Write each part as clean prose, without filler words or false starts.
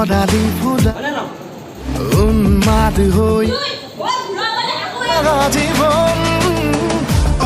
তৰালি ফুলা উন্মাদ হৈ জীৱন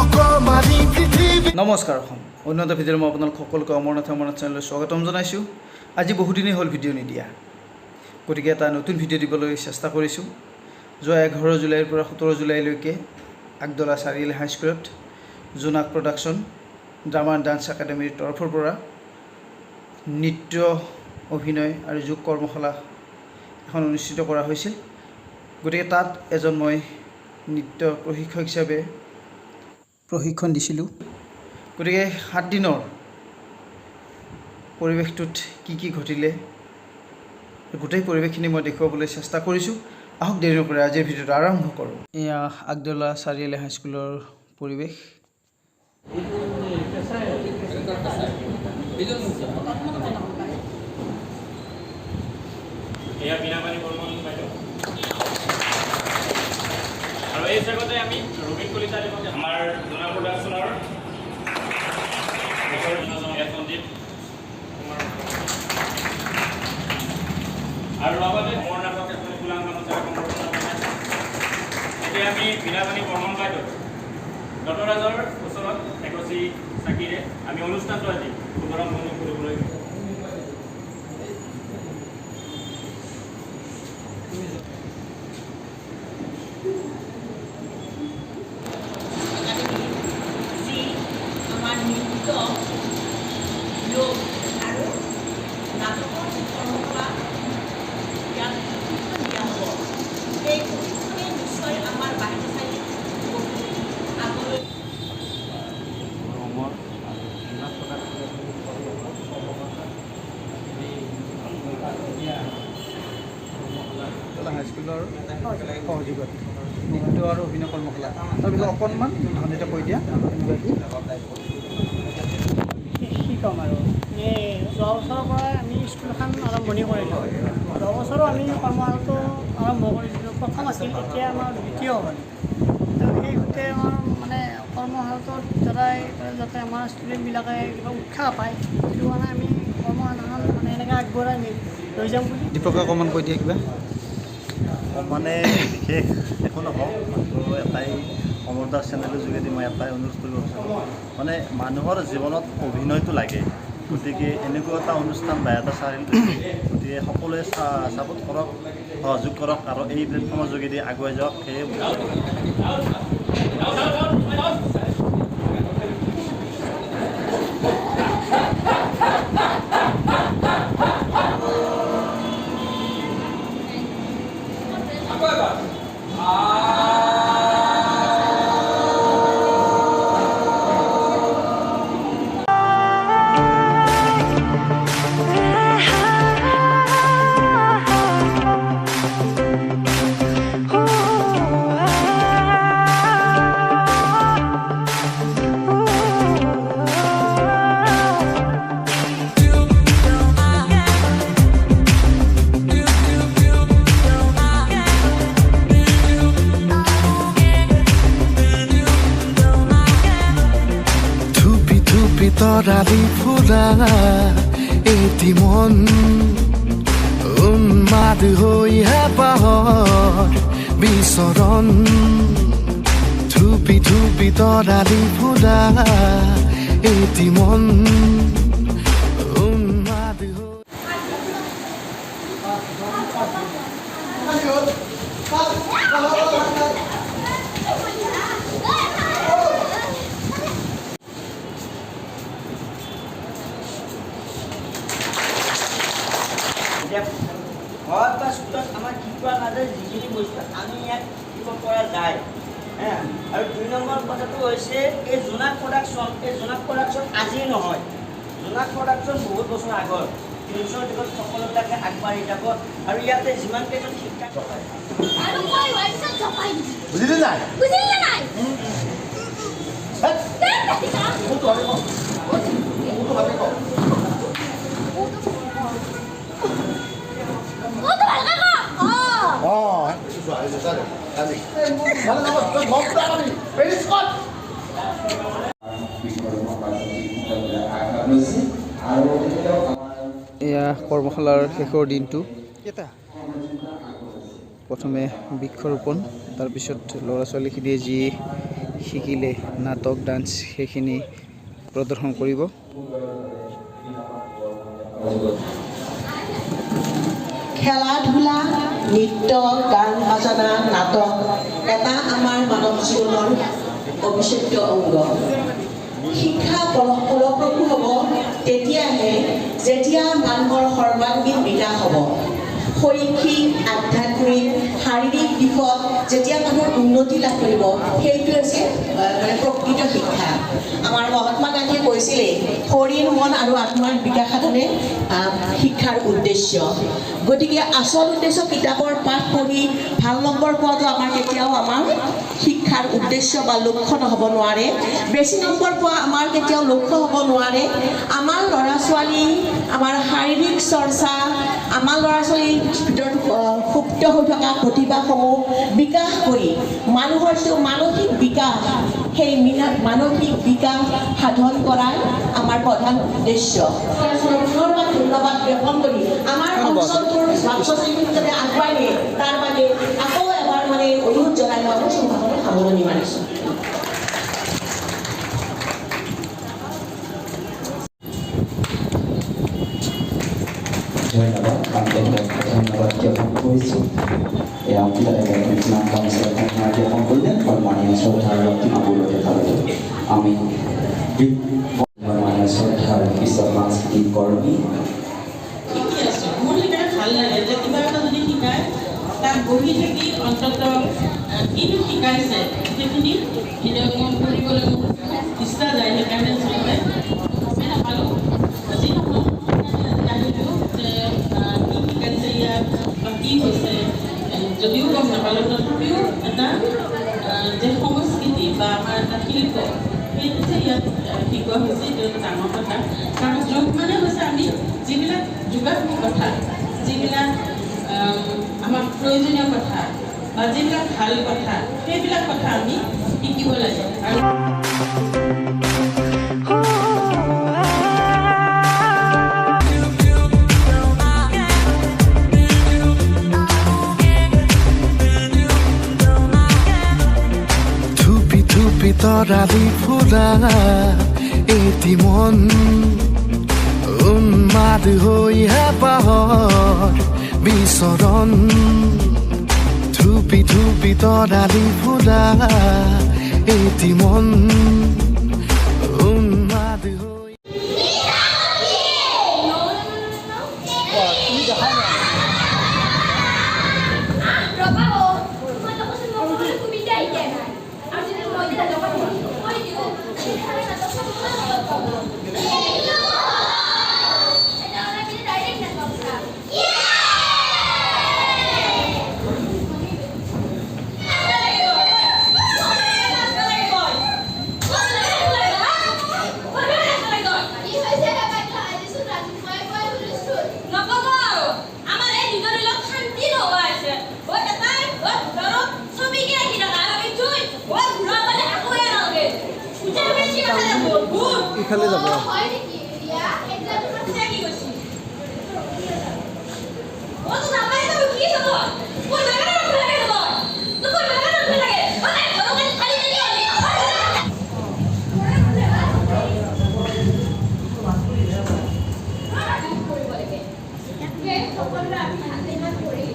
অকমানি পৃথিৱী। নমস্কাৰ অসম, অন্য এটা ভিডিঅ'ত মই আপোনালোক সকলোকে অমৰনাথ অমৰনাথ চেনেললৈ স্বাগতম জনাইছোঁ। আজি বহুদিনেই হ'ল ভিডিঅ' নিদিয়া, গতিকে এটা নতুন ভিডিঅ' দিবলৈ চেষ্টা কৰিছোঁ। যোৱা 11 জুলাইৰ পৰা 17 জুলাইলৈকে আগদলা চাৰিআলি হাইস্কুলত জোনাক প্ৰডাকশ্যন ড্ৰামা এণ্ড ডান্স একাডেমীৰ তৰফৰ পৰা নৃত্য, অভিনয় আৰু যোগ কৰ্মশালা এখন অনুষ্ঠিত কৰা হৈছিল। গতিকে তাত এজন মই নৃত্য প্ৰশিক্ষক হিচাপে প্ৰশিক্ষণ দিছিলোঁ। গতিকে 7 দিনৰ পৰিৱেশটোত কি কি ঘটিলে, গোটেই পৰিৱেশখিনি মই দেখুৱাবলৈ চেষ্টা কৰিছোঁ। আহক, দেৰি নকৰি আজিৰ ভিডিঅ'টো আৰম্ভ কৰোঁ। এয়া আগদলা চাৰিআলি হাইস্কুলৰ পৰিৱেশ। এয়া বীণাপাণি বৰ্মন বাইদেউ। আৰু এই চেগতে আমি ৰবীন কলিতা দেৱক, আমাৰ জোনাক প্ৰডাকশ্যনৰ এয়া সঞ্জীৱ কুমাৰ আৰু লগতে অমৰনাথক এখন ফুলাম গামোচাৰে সম্বৰ্ধনা জনাইছোঁ। এতিয়া আমি বীণাপাণি বৰ্মন বাইদেউ নটৰাজৰ ওচৰত এগছি চাকিৰে আমি অনুষ্ঠানটো আজি শুভাৰম্ভণি কৰিবলৈ। একাডেমি যি আমাৰ নৃত্য, যোগ আৰু নাটকৰ যি কৰ্মশালা ইয়াত প্ৰশিক্ষণ দিয়া হ'ব, সেই প্ৰশিক্ষণে নিশ্চয় আমাৰ বাহিনী চাৰিক বহুত আগলৈ অমৰ আৰু জোনাক প্ৰডাকশ্যনে আগদলা হাইস্কুলৰ সহযোগত নৃত্য আৰু অভিনয় কৰ্মশালা, তাৰ বিষয়ে অকণমান ধ্বনিতে কৈ দিয়া, কেনেকুৱা কি। কি ক'ম আৰু, এই যোৱা বছৰৰ পৰাই আমি স্কুলখন আৰম্ভণি কৰিলোঁ। যোৱা বছৰো আমি কৰ্মশালাটো আৰম্ভ কৰিছিলোঁ, প্ৰথম আছিল, এতিয়া আমাৰ দ্বিতীয় হ'ল। তো সেই সূত্ৰে আমাৰ মানে কৰ্মশালাটোত দ্বাৰাই যাতে আমাৰ ষ্টুডেণ্টবিলাকে কিবা উৎসাহ পায়, সেইটো কাৰণে আমি কৰ্মশালাখন মানে এনেকৈ আগবঢ়াই লৈ যাম বুলি। দীপকে অকণমান কৈ দিয়া কিবা। মানে বিশেষ একো নকওঁ, মাত্ৰ এটাই, অমৰ দাস চেনেলৰ যোগেদি মই এটাই অনুৰোধ কৰিব বিচাৰোঁ, মানে মানুহৰ জীৱনত অভিনয়টো লাগে। গতিকে এনেকুৱা এটা অনুষ্ঠান বা এটা চাৰিআলিত হৈছে, গতিকে সকলোৱে ছাপোৰ্ট কৰক, সহযোগ কৰক আৰু এই প্লেটফৰ্মৰ যোগেদি আগুৱাই যাওক, সেয়ে। থুপি থুপি তৰালি ফুলা এটি মন উন্মাদ হৈ হেঁপাহৰ বিচৰণ। থুপি থুপি তৰালি ফুলা এটি মন উন্মাদ হৈ। এতিয়া ঘৰত বা স্কুলত আমাক শিকোৱা নাযায় যিখিনি বস্তু আমি ইয়াত শিকিব পৰা যায় হে। আৰু 2 নম্বৰ কথাটো হৈছে এই জোনাক প্ৰডাকশ্যন, এই জোনাক প্ৰডাকশ্যন আজি নহয়, জোনাক প্ৰডাকশ্যন বহুত বছৰ আগৰ। নিজৰ দিশত সকলোবিলাকে আগবাঢ়ি যাব আৰু ইয়াতে যিমান কেইজন শিক্ষক আৰু মই হোৱাৰ পিছত জপাই দিবি। বুজিলি নাই? বুজিলি নে নাই? মোৰতো ভালকে ক, মোৰতো ভালকে ক। মোৰতো ভালকে ক। অঁ, পেৰিছ ক'ত? আৰু তেখেতক আমাৰ এয়া কৰ্মশালাৰ শেষৰ দিনটো। কেইটা প্ৰথমে বৃক্ষৰোপণ, তাৰপিছত ল'ৰা ছোৱালীখিনিয়ে যি শিকিলে নাটক, ডান্স, সেইখিনি প্ৰদৰ্শন কৰিব। খেলা ধূলা, নৃত্য, গান বাজনা, নাটক এটা আমাৰ মানৱ জীৱনৰ অবিচ্ছেদ্য অংগ। শিক্ষা ফলপ্ৰসূ হ'ব তেতিয়াহে যেতিয়া মানুহৰ সৰ্বাংগীন বিকাশ হ'ব। শৈক্ষিক, আধ্যাত্মিক, শাৰীৰিক দিশত যেতিয়া মানুহৰ উন্নতি লাভ কৰিব, সেইটো হৈছে মানে প্ৰকৃত শিক্ষা। আমাৰ মহাত্মা গান্ধীয়ে কৈছিলেই, শৰীৰ, মন আৰু আত্মাৰ বিকাশ সাধনে শিক্ষাৰ উদ্দেশ্য। গতিকে আচল উদ্দেশ্য কিতাপৰ পাঠ পঢ়ি ভাল নম্বৰ পোৱাটো আমাৰ কেতিয়াও আমাৰ শিক্ষাৰ উদ্দেশ্য বা লক্ষ্য নহ'ব নোৱাৰে। বেছি নম্বৰ পোৱা আমাৰ কেতিয়াও লক্ষ্য হ'ব নোৱাৰে। আমাৰ ল'ৰা ছোৱালী, আমাৰ শাৰীৰিক চৰ্চা, আমাৰ ল'ৰা ছোৱালীৰ ভিতৰত সুপ্ত হৈ থকা প্ৰতিভাসমূহ বিকাশ কৰি মানুহৰ যিটো মানসিক বিকাশ, সেই মানসিক বিকাশ সাধন কৰাই আমাৰ প্ৰধান উদ্দেশ্য। পুনৰবাৰ ধন্যবাদ জ্ঞাপন কৰি আমাৰ অঞ্চলটোৰ ছাত্ৰ ছাত্ৰীখিনি যাতে আগুৱাই নিয়ে তাৰ বাবে আকৌ এবাৰ মানে অনুৰোধ জনাই মই মোৰ সম্ভাষণৰ সামৰণি মাৰিছোঁ। ধন্যবাদ, আমি তেখেতক ধন্যবাদ জ্ঞাপন কৰিছোঁ। এই অংকিতা ডেকাই ফুলাম গামোচা জ্ঞাপন কৰিলে সন্মানীয় শ্ৰদ্ধাৰ ৰক্তিমা বৰুৱা ডেকা। আমি সন্মানীয় শ্ৰদ্ধাৰ বিশ্ব সাংস্কৃতিক কৰ্মী শিকি আছোঁ। মোৰ সেইকাৰণে ভাল লাগে যে কিবা এটা যদি শিকায়, তাত বহি থাকি অন্ততঃ কিনো শিকাইছে সেইখিনি হৃদয়ংগম কৰিবলৈ মোৰ ইচ্ছা যায়। সেইকাৰণে আচলতে গমেই নাপালোঁ, যি নহওক আজি আহিলোঁ যে কি শিকাইছে ইয়াত বা কি হৈছে যদিও গম নাপালোঁ, তথাপিও এটা যে সংস্কৃতি বা আমাৰ এটা শিল্প, সেইটো যে ইয়াত শিকোৱা হৈছে, এইটো এটা ডাঙৰ কথা। কাৰণ যোগ মানে হৈছে আমি যিবিলাক যোগাত্মক কথা, যিবিলাক আমাক প্ৰয়োজনীয় কথা বা যিবিলাক ভাল কথা, সেইবিলাক কথা আমি শিকিব লাগে। আৰু থুপি থুপি তৰালি ফুলা এটি মন উন্মাদ হৈ হেঁপাহৰ বিচৰণ। থুপি থুপি তৰালি ফুলা এটি মন উন্মাদ হৈ ৰ'বা অ, মই তো কৈছোঁ মোক কোনো সুবিধা দিয়া নাই। আৰু যদি মই যদি নাটকত কৈ দিওঁ, তেতিয়াহ'লে নাটক চাব কোনে পাব? তেনেহ'লে আমি ডাইৰেক্ট নাটক চাম। কি হৈছে হে বাইদেউ? আজিচোন ৰাতিপুৱাই পুৱাই হুলস্থুল। নক'ব আৰু, আমাৰ এই দুজনীৰ লগত শান্তি নোহোৱা হৈছে। অ এটাই অ ভিতৰত ছবিকে আঁকি থকা আৰু ইটোই অ ঘূৰা পালে একোৱে নালাগে। উঠে বেছি কথা দেখোন ভূত। ইফালে যাব। অ, হয় নেকি ৰিয়া? এতিয়া তোমাৰ কি কৈছি? অ তো নাপায় তো কি হ'ব? কোন জায়গাত ৰখিব লাগে তই? তোৰ কোন জায়গাত ৰখিব লাগে? অ তাই ঘৰত খালি খালি হ'লি। কৰিব লাগে। সেয়ে সকলোৱে আমি হাতে হাত ধৰি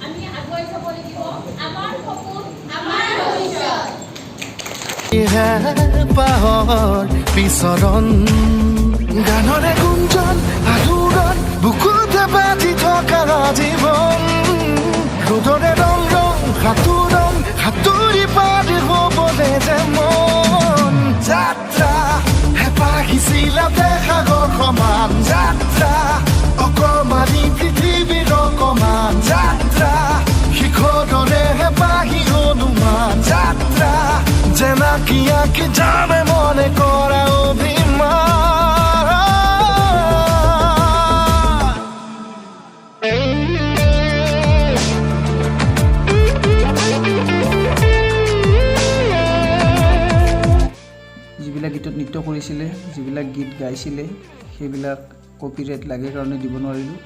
আমি আগুৱাই যাব লাগিব। আমাৰ সপোন, আমাৰ ভৱিষ্যত। হেঁপাহৰ বিচৰণ, গানৰে গুঞ্জন আলোড়ন বুকুতে বাজি থকা জীৱন। ৰ'দৰে ৰং ৰং সাঁতোৰং সাঁতুৰি পাৰ হ'বলে যে মন। যাত্ৰা হেঁপাহিছিলাতে সাগৰ সমান, যাত্ৰা অকমানি পৃথিৱীৰ অকমান, যাত্ৰা শিখৰৰে হেঁপাহি হনুমান, যাত্ৰা জেনাকি আঁকি জানে মনে কৰা অভিমান। যিবিলাক গীতত নৃত্য কৰিছিলে, যিবিলাক গীত গাইছিলে, সেইবিলাক কপিৰাইট লাগে কাৰণে দিব নোৱাৰিলোঁ।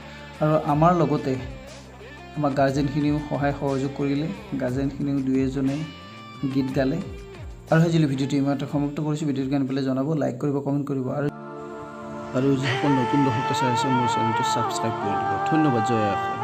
আৰু আমাৰ লগতে আমাৰ গাৰ্জেনখিনিও সহায় সহযোগ কৰিলে, গাৰ্জেনখিনিও দুই এজনে গীত গালে। আৰু আজিলৈ ভিডিঅ'টো ইমানতে সমাপ্ত কৰিছোঁ। ভিডিঅ'টো কেনে পালে জনাব, লাইক কৰিব, কমেণ্ট কৰিব আৰু যিসকল নতুন দৰ্শকে চাই আছে মোৰ চেনেলটো ছাবস্ক্ৰাইব কৰি দিব। ধন্যবাদ। জয় অসম।